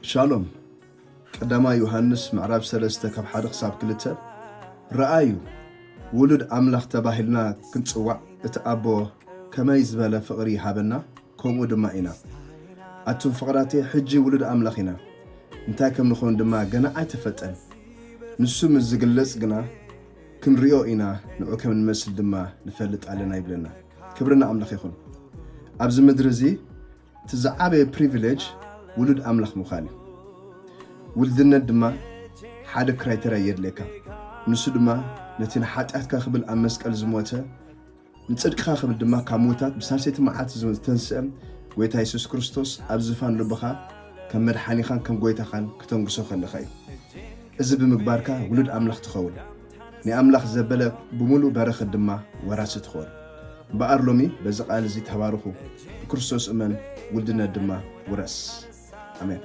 ሻሎም። ቀዳማይ ዮሃንስ ምዕራፍ ሰለስተ ካብ ሓደ ክሳብ ክልተ፣ ረኣዩ፣ ውሉድ ኣምላኽ ተባሂልና ክንጽዋዕ እቲ ኣቦ ከመይ ዝበለ ፍቕሪ ይሃበና፣ ከምኡ ድማ ኢና። ኣቱም ፍቕራተይ፣ ሕጂ ውሉድ ኣምላኽ ኢና። እንታይ ከም ንኾን ድማ ገና ኣይተፈልጠን። ንሱ ምስ ዝግለጽ ግና ክንሪኦ ኢና፣ ንዑ ከም ንመስል ድማ ንፈልጥ ኣለና ይብለና። ክብሪ ንኣምላኽ ይኹን። ኣብዚ ምድሪ እዚ እቲ ዝዓበየ ፕሪቪሌጅ ውሉድ ኣምላኽ ምዃን እዩ። ውልድነት ድማ ሓደ ክራይተርያ የድልየካ። ንሱ ድማ ነቲ ንሓጢኣትካ ክብል ኣብ መስቀል ዝሞተ፣ ንጽድቅኻ ክብል ድማ ካብ ምዉታት ብሳልሰይቲ መዓልቲ ዝተንስአ ጎይታ የሱስ ክርስቶስ ኣብ ዝፋን ልብኻ ከም መድሓኒኻን ከም ጎይታኻን ክተንግሶ ከለኻ እዩ። እዚ ብምግባርካ ውሉድ ኣምላኽ ትኸውን። ናይ ኣምላኽ ዘበለ ብምሉእ በረኸት ድማ ወራሲ ትኸውን። እምበኣር ሎሚ በዚ ቃል እዚ ተባርኹ፣ ብክርስቶስ እመን፣ ውልድነት ድማ ውረስ። ኣሜን።